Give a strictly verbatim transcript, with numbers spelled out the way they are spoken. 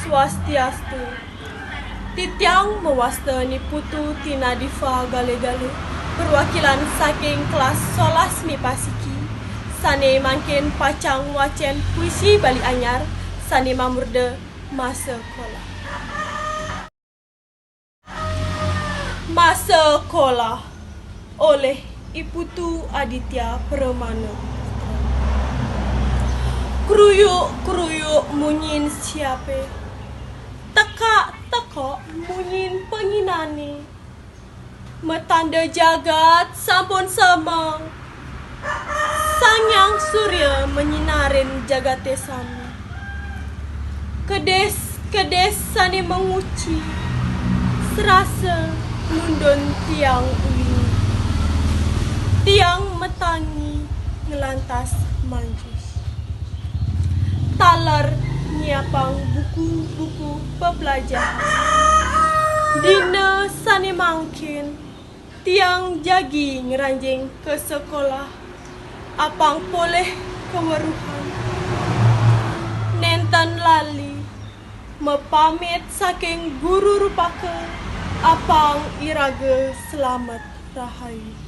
Swastiastu. Titiang mawasta Ni Putu Tina Diva Gale-gale, perwakilan saking kelas solas mipa siki, sane mangkin pacang wacen puisi Bali Anyar sane mamurda Masakola. Masakola, olih I Putu Aditya Pramana. Kruyuk-kruyuk munyin siape, tekak-tekok munyin panginane. Matanda jagat sampun semeng. Sang Hyang Surya manyinarin jagate sami. Kedis-kedis sane manguci, serasa nundun tiang ulini. Tiang matangi nglantas manjus. Taler nyiapang buku-buku pepelajahan. Dina sane mangkin tiang jagi ngranjing ka sekolah, apang polih kaweruhan. Nenten lali mapamit saking guru rupaka, apang iraga slamet rahayu.